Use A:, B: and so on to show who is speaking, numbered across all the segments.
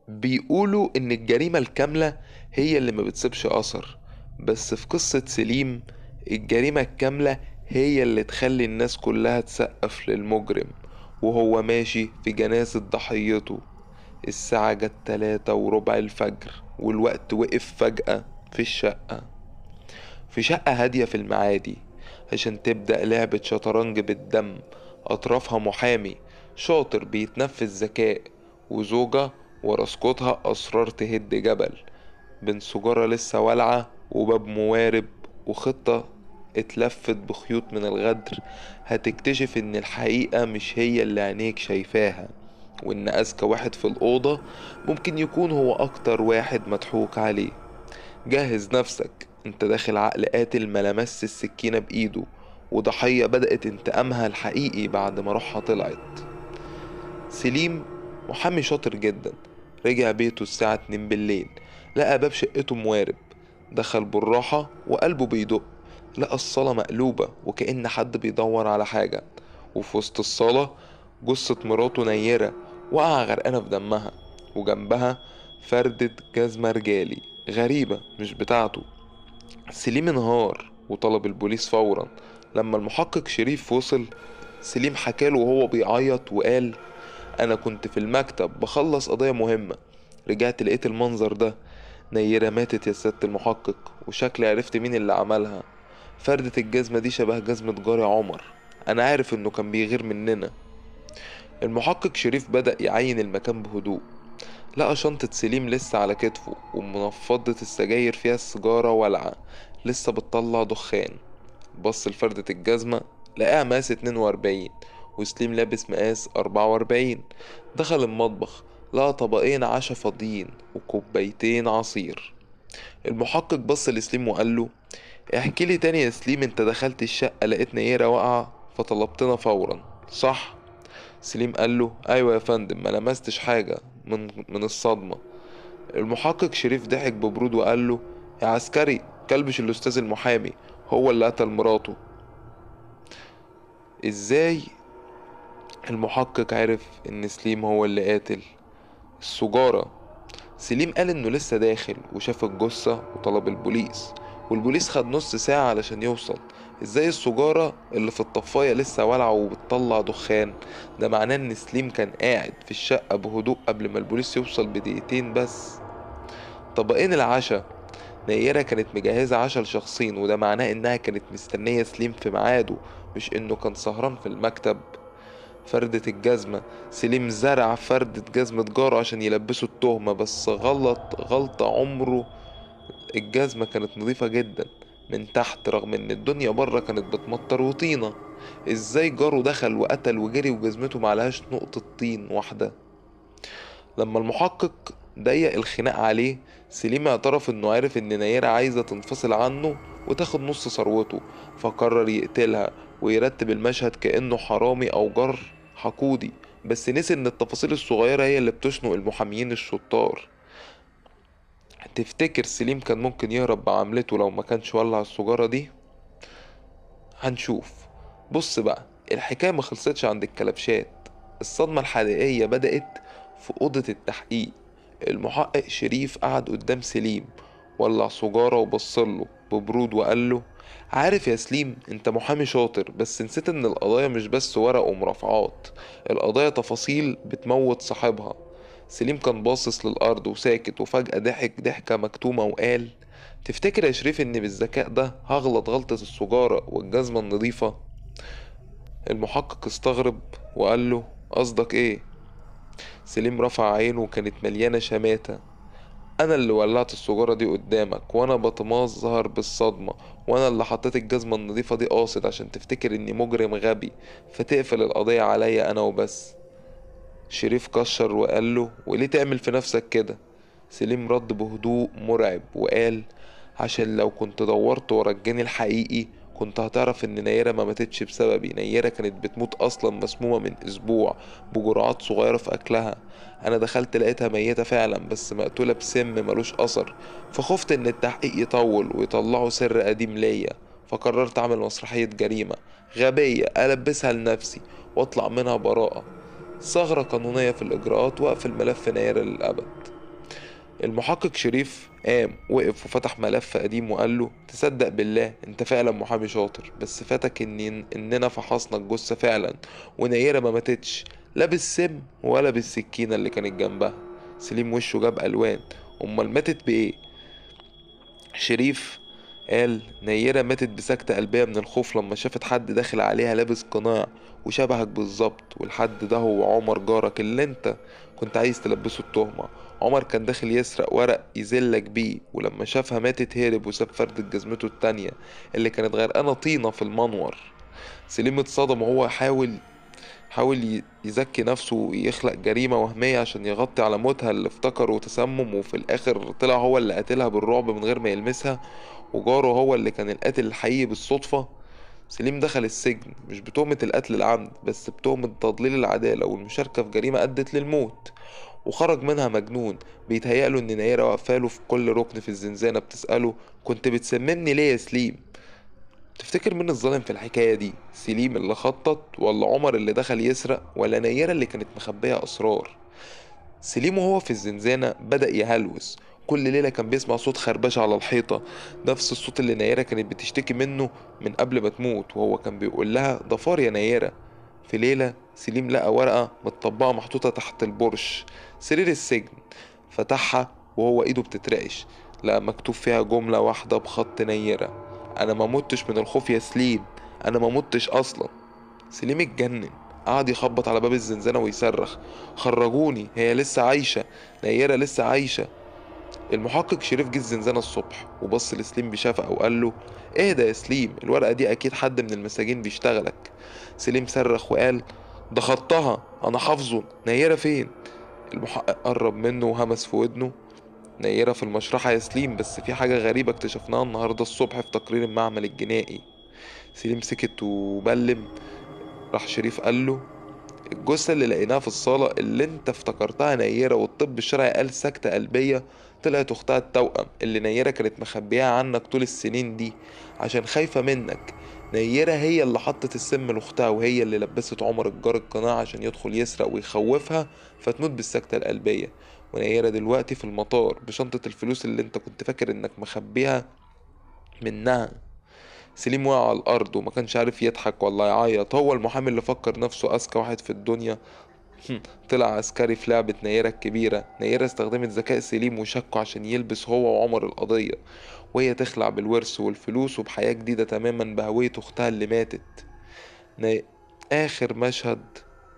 A: بيقولوا إن الجريمة الكاملة هي اللي ما بتسيبش أثر، بس في قصة سليم الجريمة الكاملة هي اللي تخلي الناس كلها تسقف للمجرم وهو ماشي في جنازة ضحيته. الساعة جت 3:15 الفجر، والوقت وقف فجأة في الشقة، في شقة هادية في المعادي، عشان تبدأ لعبة شطرنج بالدم أطرافها محامي شاطر بيتنفذ ذكاء، وزوجة ورا سكوتها أسرار تهد جبل، بين سجارة لسه والعة وباب موارب وخطة اتلفت بخيوط من الغدر. هتكتشف ان الحقيقة مش هي اللي عينيك شايفاها، وان اذكى واحد في الأوضة ممكن يكون هو اكتر واحد مضحوك عليه. جهز نفسك، انت داخل عقل قاتل ما لمس السكينة بإيده، وضحية بدأت انتقامها الحقيقي بعد ما روحها طلعت. سليم محامي شاطر جدا، رجع بيته الساعة 2 بالليل، لقى باب شقته موارب، دخل بالراحة وقلبه بيدق، لقى الصالة مقلوبة وكأن حد بيدور على حاجة، وفي وسط الصالة جثة مراته نيرة وقع غرقانة في دمها، وجنبها فردة جزمة رجالي غريبة مش بتاعته. سليم انهار وطلب البوليس فورا. لما المحقق شريف وصل، سليم حكاله وهو بيعيط وقال: أنا كنت في المكتب بخلص قضية مهمة، رجعت لقيت المنظر ده، نيرة ماتت يا سيادة المحقق، وشكلي عرفت مين اللي عملها. فردة الجزمة دي شبه جزمة جاري عمر، أنا عارف إنه كان بيغير مننا. المحقق شريف بدأ يعين المكان بهدوء، لقى شنطة سليم لسه على كتفه، ومنفضة السجاير فيها السيجارة والعة لسه بتطلع دخان. بص لفردة الجزمة لقاها مقاس 42، وسليم لابس مقاس 44. دخل المطبخ لقى طبقين عشا فاضيين وكوبايتين عصير. المحقق بص لسليم وقال له: احكي لي تاني يا سليم، انت دخلت الشقة لقيت نيرة واقعة فطلبتنا فورا، صح؟ سليم قال له: ايوه يا فندم، ما لمستش حاجة من الصدمة. المحقق شريف ضحك ببرود وقال له: يا عسكري، كلبش الاستاذ المحامي، هو اللي قتل مراته. ازاي المحقق عرف ان سليم هو اللي قاتل؟ السجارة. سليم قال انه لسه داخل وشاف الجثة وطلب البوليس، والبوليس خد نص ساعة علشان يوصل. ازاي السجارة اللي في الطفاية لسه والعة وبتطلع دخان؟ ده معناه ان سليم كان قاعد في الشقة بهدوء قبل ما البوليس يوصل بدقيقتين بس. طبقين العشاء، نيرة كانت مجهزة عشاء لشخصين، وده معناه انها كانت مستنية سليم في ميعاده، مش انه كان سهران في المكتب. فردة الجزمة، سليم زرع فردة جزمة جاره عشان يلبسه التهمة، بس غلط غلطة عمره. الجزمة كانت نظيفة جدا من تحت رغم ان الدنيا بره كانت بتمطر وطينة. ازاي جاره دخل وقتل وجري وجزمته معلهاش نقطة طين واحدة؟ لما المحقق ضيق الخناق عليه، سليم اعترف انه عارف ان نيرة عايزة تنفصل عنه وتاخد نص ثروته، فقرر يقتلها ويرتب المشهد كأنه حرامي او جار حقودي، بس نسي ان التفاصيل الصغيرة هي اللي بتشنق المحاميين الشطار. تفتكر سليم كان ممكن يهرب بعملته لو ما كانش ولع السجارة دي؟ هنشوف. بص بقى، الحكاية ما خلصتش عند الكلبشات. الصدمة الحقيقية بدأت في أوضة التحقيق. المحقق شريف قعد قدام سليم، ولع سجارة وبصله ببرود وقال له: عارف يا سليم، انت محامي شاطر، بس نسيت ان القضايا مش بس ورق ومرافعات، القضايا تفاصيل بتموت صاحبها. سليم كان باصص للأرض وساكت، وفجأة ضحك ضحكة مكتومة وقال: تفتكر يا شريف اني بالذكاء ده هغلط غلطة السجارة والجزمة النظيفة؟ المحقق استغرب وقال له: قصدك ايه؟ سليم رفع عينه وكانت مليانة شماتة: انا اللي ولعت السجارة دي قدامك وانا بتمظهر بالصدمة، وانا اللي حطيت الجزمة النظيفة دي قاصد عشان تفتكر اني مجرم غبي فتقفل القضية عليا انا وبس. شريف كشر وقال له: وليه تعمل في نفسك كده؟ سليم رد بهدوء مرعب وقال: عشان لو كنت دورت ورا الجاني الحقيقي كنت هتعرف ان نيرة ما ماتتش بسببي. نيرة كانت بتموت اصلا مسمومة من اسبوع بجرعات صغيرة في اكلها. انا دخلت لقيتها ميتة فعلا، بس مقتولة بسم ملوش اثر، فخفت ان التحقيق يطول ويطلعوا سر قديم ليا، فقررت اعمل مسرحية جريمة غبية البسها لنفسي واطلع منها براءة، ثغرة قانونية في الاجراءات، واقفل ملف نيرة للابد. المحقق شريف قام وقف وفتح ملف قديم وقال له تصدق بالله انت فعلا محامي شاطر، بس فاتك اننا فحصنا الجثة فعلا، ونيرة ما ماتتش لا بالسم ولا بالسكينة اللي كانت جنبها. سليم وشه جاب ألوان، امال ماتت بايه؟ شريف قال نيرة ماتت بسكتة قلبية من الخوف لما شافت حد داخل عليها لابس قناع وشبهك بالظبط، والحد ده هو عمر جارك اللي انت كنت عايز تلبسه التهمة. عمر كان داخل يسرق ورق يذلك بيه، ولما شافها ماتت هرب وساب فردة جزمته التانية اللي كانت غرقانة طينة في المنور. سليم اتصدم وهو حاول يزكي نفسه ويخلق جريمة وهمية عشان يغطي على موتها اللي افتكره تسمم، وفي الآخر طلع هو اللي قتلها بالرعب من غير ما يلمسها، وجاره هو اللي كان القاتل الحقيقي بالصدفة. سليم دخل السجن مش بتهمة القتل العمد، بس بتهمة تضليل العدالة والمشاركة في جريمة أدت للموت، وخرج منها مجنون بيتهيأله إن نيرة واقفاله في كل ركن في الزنزانة بتسأله كنت بتسممني ليه يا سليم؟ تفتكر مين الظالم في الحكاية دي؟ سليم اللي خطط، ولا عمر اللي دخل يسرق، ولا نيرة اللي كانت مخبية أسرار؟ سليم وهو في الزنزانة بدأ يهلوس، كل ليلة كان بيسمع صوت خربشة على الحيطة، نفس الصوت اللي نيرة كانت بتشتكي منه من قبل ما تموت، وهو كان بيقول لها ضفار يا نيرة. في ليلة سليم لقى ورقة متطبقة محطوطة تحت البرش سرير السجن، فتحها وهو ايده بتترعش، لقى مكتوب فيها جملة واحدة بخط نيرة: انا ما متش من الخوف يا سليم، انا ما متش اصلا. سليم اتجنن، قعد يخبط على باب الزنزانة ويصرخ خرجوني، هي لسه عايشة، نيرة لسه عايشة. المحقق شريف جه الزنزانة الصبح وبص لسليم بشفقة وقال له اهدى يا سليم، الورقة دي اكيد حد من المساجين بيشتغلك. سليم صرخ وقال ده خطها، انا حافظه، نيرة فين؟ المحقق قرب منه وهمس في ودنه نيرة في المشرحة يا سليم، بس في حاجة غريبة اكتشفناها النهاردة الصبح في تقرير المعمل الجنائي. سليم سكت وبلم. راح شريف قال له الجثة اللي لقيناها في الصالة اللي انت افتكرتها نيرة والطب الشرعي قال سكتة قلبية، طلعت اختها التوأم اللي نيرة كانت مخبيها عنك طول السنين دي عشان خايفة منك. نيرة هي اللي حطت السم لاختها، وهي اللي لبست عمر الجار القناع عشان يدخل يسرق ويخوفها فتموت بالسكتة القلبية. ونيرة دلوقتي في المطار بشنطة الفلوس اللي انت كنت فاكر انك مخبيها منها. سليم وقع على الارض وما كانش عارف يضحك ولا يعيط. هو المحامي اللي فكر نفسه اذكى واحد في الدنيا طلع عسكري في لعبة نيرة الكبيرة. نيرة استخدمت ذكاء سليم وشكه عشان يلبس هو وعمر القضية، وهي تخلع بالورث والفلوس وبحياة جديدة تماما بهوية اختها اللي ماتت. آخر مشهد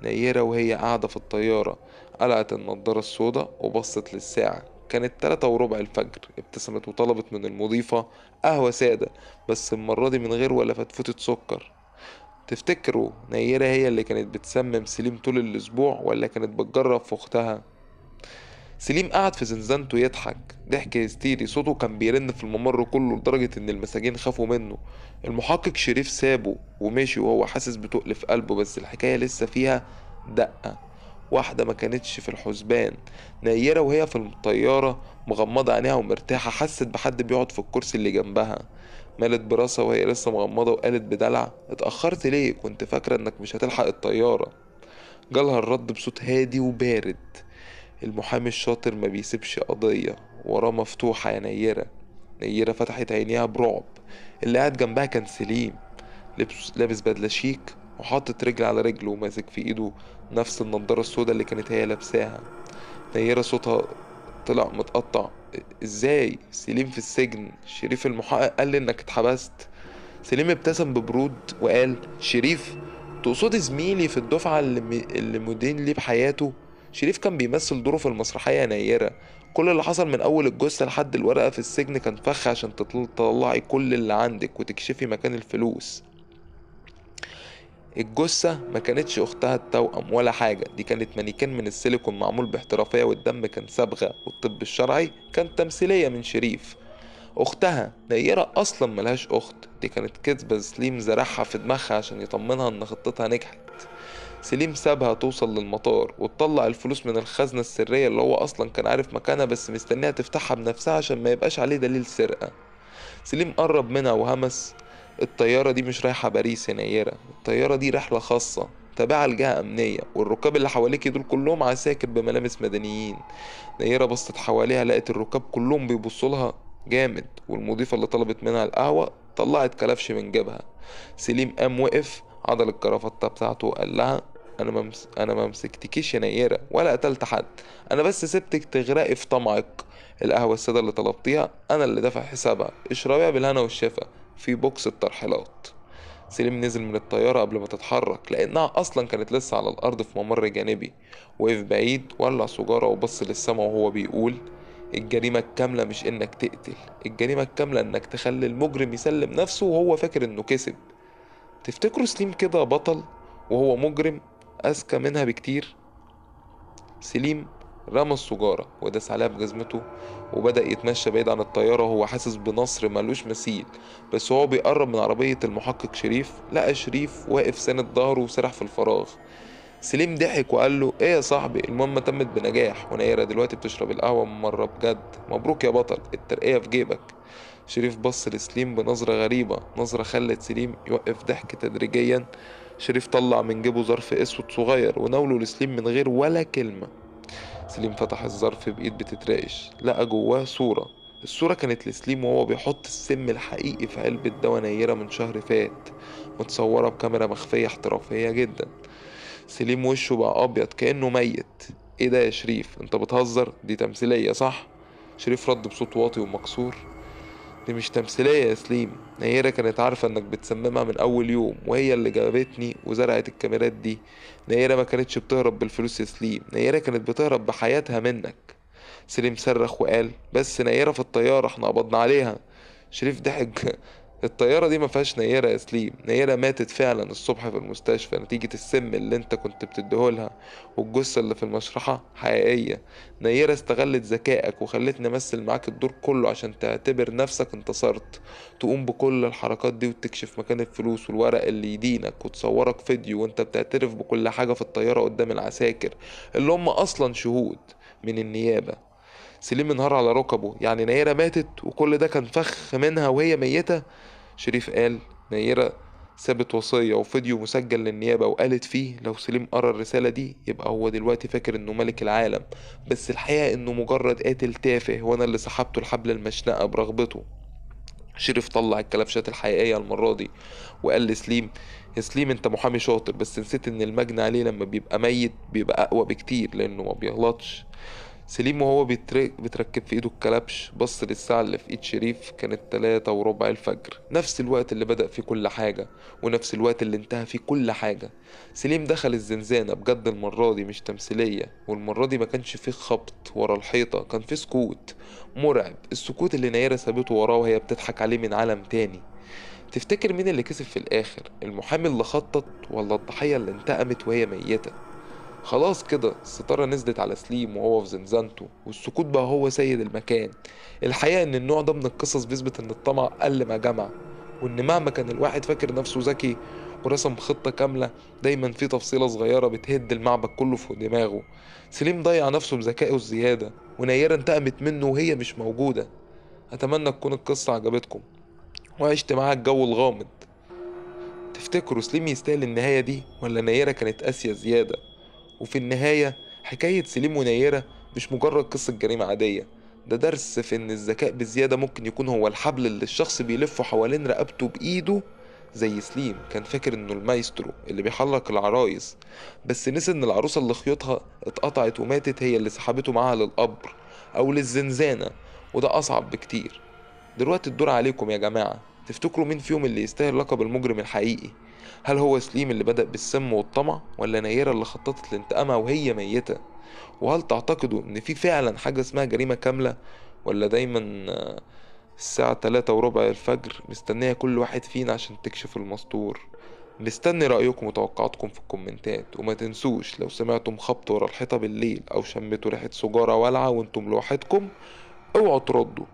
A: نيرة وهي قاعدة في الطيارة، قلعت النضارة السوداء وبصت للساعة، كانت 3:15 الفجر. ابتسمت وطلبت من المضيفة قهوة سادة، بس المرة دي من غير ولا فتفتة سكر. تفتكروا نيرة هي اللي كانت بتسمم سليم طول الأسبوع، ولا كانت بتجرب في أختها؟ سليم قعد في زنزانته يضحك ضحك هستيري، صوته كان بيرن في الممر كله لدرجة إن المساجين خافوا منه. المحقق شريف سابه ومشي وهو حاسس بتقل في قلبه، بس الحكاية لسه فيها دقة واحدة ما كانتش في الحسبان. نيرة وهي في الطيارة مغمضة عينيها ومرتاحة، حست بحد بيقعد في الكرسي اللي جنبها. مالت براسها وهي لسه مغمضة وقالت بدلع اتأخرت ليه؟ كنت فاكرة انك مش هتلحق الطيارة. جالها الرد بصوت هادي وبارد، المحامي الشاطر ما بيسيبش قضية وراه مفتوحة يا نيرة. نيرة فتحت عينيها برعب، اللي قاعد جنبها كان سليم، لابس بدلة شيك وحاطط رجل على رجله وماسك في ايده نفس النضارة السوداء اللي كانت هي لابساها. نيرة صوتها طلع متقطع، ازاي سليم في السجن؟ شريف المحقق قال لي انك اتحبست. سليم ابتسم ببرود وقال شريف تقصدي زميلي في الدفعة اللي مدين لي بحياته؟ شريف كان بيمثل دوره في المسرحية نيرة، كل اللي حصل من اول الجثة لحد الورقة في السجن كان فخ عشان تطلعي كل اللي عندك وتكشفي مكان الفلوس. الجثة ما كانتش اختها التوأم ولا حاجة، دي كانت مانيكان من السيليكون معمول باحترافية، والدم كان صبغة، والطب الشرعي كان تمثيلية من شريف. اختها نيرة اصلا ملهاش اخت، دي كانت كذبة سليم زرعها في دماغها عشان يطمنها ان خطتها نجحت. سليم سابها توصل للمطار وتطلع الفلوس من الخزنة السرية اللي هو اصلا كان عارف مكانها، بس مستنيها تفتحها بنفسها عشان ما يبقاش عليه دليل سرقة. سليم قرب منها وهمس الطيارة دي مش رايحة باريس يا نيرة، الطيارة دي رحلة خاصة تابعة لجهة أمنية، والركاب اللي حواليكي دول كلهم عساكر بملابس مدنيين. نيرة بصت حواليها لقت الركاب كلهم بيبصوا لها جامد، والمضيفة اللي طلبت منها القهوة طلعت كلبش من جيبها. سليم قام وقف، عضل الكرافتة بتاعته وقال لها انا ما مسكتكيش يا نيرة ولا قتلت حد، انا بس سبتك تغرقي في طمعك. القهوة السادة اللي طلبتيها انا اللي دافع حسابها، اشربيها بالهنا والشفا في box الترحيلات. سليم نزل من الطيارة قبل ما تتحرك لأنها أصلا كانت لسه على الأرض في ممر جانبي. وقف بعيد، ولع سجارة وبص للسما وهو بيقول الجريمة الكاملة مش إنك تقتل، الجريمة الكاملة إنك تخلي المجرم يسلم نفسه وهو فاكر إنه كسب. تفتكروا سليم كده بطل وهو مجرم أذكى منها بكتير؟ سليم رمى السجارة وداس عليها بجزمته وبدأ يتمشى بعيد عن الطيارة وهو حاسس بنصر ملوش مثيل. بس هو بيقرب من عربية المحقق شريف لقى شريف واقف ساند ظهره وسرح في الفراغ. سليم ضحك وقال له ايه يا صاحبي، المهمة تمت بنجاح ونيرة دلوقتي بتشرب القهوة مرة بجد، مبروك يا بطل، الترقية في جيبك. شريف بص لسليم بنظرة غريبة، نظرة خلت سليم يوقف ضحك تدريجيا. شريف طلع من جيبه ظرف اسود صغير وناوله لسليم من غير ولا كلمة. سليم فتح الظرف بإيد بتترعش، لقى جواه صورة. الصورة كانت لسليم وهو بيحط السم الحقيقي في علبة دواء نيرة من شهر فات، متصورة بكاميرا مخفية احترافية جدا. سليم وشه بقى أبيض كأنه ميت. ايه ده يا شريف، انت بتهزر؟ دي تمثيلية صح؟ شريف رد بصوت واطي ومكسور، دي مش تمثيلية يا سليم، نيرة كانت عارفة انك بتسممها من اول يوم وهي اللي جابتني وزرعت الكاميرات دي. نيرة ما كانتش بتهرب بالفلوس يا سليم، نيرة كانت بتهرب بحياتها منك. سليم صرخ وقال بس نيرة في الطيارة، احنا قبضنا عليها. شريف ضحك، الطيارة دي ما فيهاش نيرة يا سليم، نيرة ماتت فعلا الصبح في المستشفى نتيجة السم اللي انت كنت بتديهولها، والجثة اللي في المشرحة حقيقية. نيرة استغلت ذكائك وخلتني امثل معاك الدور كله عشان تعتبر نفسك انتصرت، تقوم بكل الحركات دي وتكشف مكان الفلوس والورق اللي يدينك وتصورك فيديو وانت بتعترف بكل حاجة في الطيارة قدام العساكر اللي هم اصلا شهود من النيابة. سليم انهار على ركبه، يعني نيرة ماتت وكل ده كان فخ منها وهي ميتة؟ شريف قال نيرة سابت وصية وفيديو مسجل للنيابة وقالت فيه لو سليم قرأ الرسالة دي يبقى هو دلوقتي فاكر انه ملك العالم، بس الحقيقة انه مجرد قاتل تافه وانا اللي سحبته لحبل المشنقة برغبته. شريف طلع الكلبشات الحقيقية المرة دي وقال لسليم يا سليم انت محامي شاطر، بس نسيت ان المجني عليه لما بيبقى ميت بيبقى اقوى بكتير لانه ما بيغلطش. سليم وهو بيتركب في ايده الكلبش بص للساعة اللي في ايد شريف، كانت 3:15 الفجر، نفس الوقت اللي بدأ فيه كل حاجة ونفس الوقت اللي انتهى فيه كل حاجة. سليم دخل الزنزانة بجد المرة دي مش تمثيلية، والمرة دي ما كانش فيه خبط ورا الحيطة، كان فيه سكوت مرعب، السكوت اللي نيرة سابته وراه وهي بتضحك عليه من عالم تاني. تفتكر مين اللي كسب في الآخر، المحامي اللي خطط ولا الضحية اللي انتقمت وهي ميتة؟ خلاص كده الستارة نزلت على سليم وهو في زنزانته والسكوت بقى هو سيد المكان. الحقيقة ان النوع ده من القصص بيثبت ان الطمع قل ما جمع، وان مهما كان الواحد فاكر نفسه ذكي ورسم خطة كاملة دايما في تفصيلة صغيرة بتهد المعبد كله فوق دماغه. سليم ضيع نفسه بذكائه الزيادة ونيرة انتقمت منه وهي مش موجودة. اتمنى تكون القصة عجبتكم وعشت معاها الجو الغامض. تفتكروا سليم يستاهل النهاية دي ولا نيرة كانت قاسية زيادة؟ وفي النهاية حكاية سليم ونيرة مش مجرد قصة جريمة عادية، ده درس في ان الذكاء بزيادة ممكن يكون هو الحبل اللي الشخص بيلفه حوالين رقبته بإيده. زي سليم كان فاكر انه المايسترو اللي بيحرك العرايس، بس نسي ان العروسة اللي خيوطها اتقطعت وماتت هي اللي سحبته معاها للقبر او للزنزانة، وده اصعب بكتير. دلوقتي الدور عليكم يا جماعة، تفتكروا مين فيهم اللي يستاهل لقب المجرم الحقيقي؟ هل هو سليم اللي بدأ بالسم والطمع ولا نيرة اللي خططت لانتقامها وهي ميتة؟ وهل تعتقدوا ان في فعلا حاجة اسمها جريمة كاملة، ولا دايما الساعة 3:15 الفجر مستنية كل واحد فينا عشان تكشف المستور؟ مستني رأيكم وتوقعاتكم في الكومنتات، وما تنسوش لو سمعتم خبط ورا الحيطة بالليل او شميتوا ريحة سجارة والعة وانتم لوحدكم اوعوا تردوا.